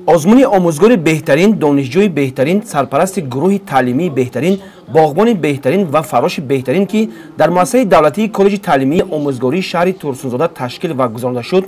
Озмуни омӯзгори беҳтарин, донишҷӯи беҳтарин, сарпарасти гурӯҳи таълимии беҳтарин, боғбони беҳтарин ва фарроши беҳтарин, ки дар муассисаи давлатии коллеҷи таълимии омӯзгории шаҳри Турсунзода ташкил ва гузаронида шуд,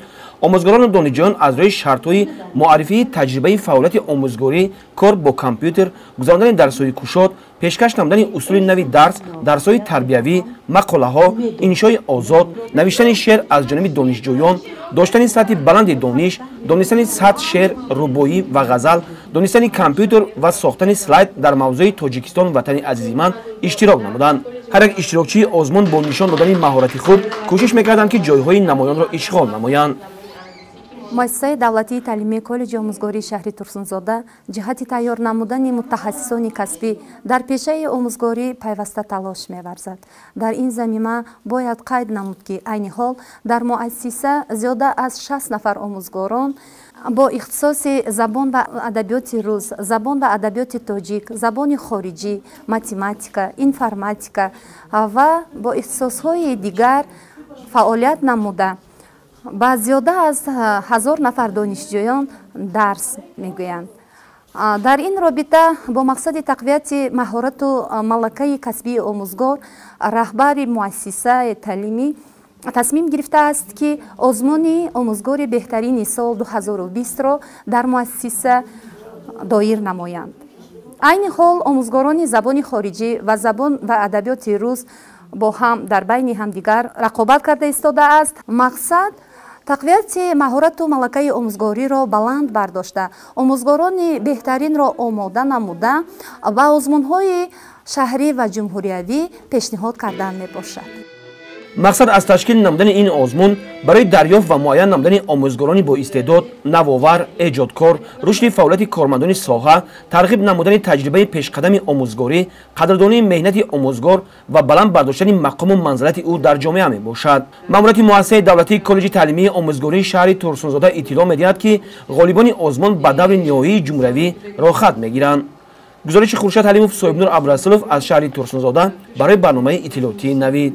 омӯзгорону донишҷӯён аз рӯи шартҳои муаррифии таҷрибаи фаъолияти омӯзгорӣ, кор бо компютер, гузарондани дарсҳои кушод, пешкаш намудани усули нави дарс, дарсҳои тарбиявӣ, мақолаҳо, иншои озод, навиштани шеър аз ҷониби донишҷӯён, доштани сатҳи баланди дониш, донистани 100 шеър, рубоӣ ва ғазал, донистани компютер ва сохтани слайд дар мавзӯи «Тоҷикистон ватани азизи ман» иштирок намуданд. Ҳар як иштирокчии озмун бо нишон додани маҳорати худ кӯшиш мекарданд, ки ҷойҳои намоёнро ишғол намоянд. Муассисаи давлатии таълимии коллеҷи омӯзгории шаҳри Турсунзода ҷиҳати тайёр намудани мутахассисони касбӣ дар пешаи омӯзгорӣ пайваста талош меварзад. Дар ин замима бояд қайд намуд, ки айни ҳол дар муассиса зиёда аз 60 нафар омӯзгорон бо ихтисоси забон ва адабиёти рус, забон ва адабиёти тоҷик, забони хориҷӣ, математика, информатика ва бо ихтисосҳои дигар фаъолият намуда, ба зиёда аз 1000 нафар донишҷӯён дарс мегӯянд. Дар ин робита бо мақсади тақвияти маҳорату малакаи касбии омӯзгор раҳбари муассисаи таълимӣ тасмим гирифтааст, ки озмуни омӯзгори беҳтарини сол 2020-ро дар муассиса доир намоянд. Айни ҳол омӯзгорони забони хориҷӣ ва забон ва адабиёти рус бо ҳам дар байни ҳамдигар рақобат карда истодааст. Мақсад тақвияти маҳорату малакаи омӯзгориро баланд бардошта, омӯзгорони беҳтаринро омода намуда, ба озмунҳои шаҳрӣ ва ҷумҳуриявӣ пешниҳод кардан мебошад. Мақсад аз ташкил намудани ин озмун барои дарёфт ва муайян намудани омӯзгорони боистеъдод, навовар, эҷодкор, рушди фаъолияти кормандони соҳа, тарғиб намудани таҷрибаи пешқадами омӯзгорӣ, қадрдонии меҳнати омӯзгор ва баланд бардоштани мақому манзилати ӯ дар ҷомеа мебошад. Маъмурияти муассисаи давлатии коллеҷи таълимии омӯзгории шаҳри Турсунзода иттилоъ медиҳад, ки ғолибони озмун ба даври ниҳоии ҷумҳуриявӣ роҳхат мегиранд. Гузориши Хуршед Ҳалимов, Соҳибнур Абдурасулов аз шаҳри Турсунзода барои барномаи иттилоотии «Навид».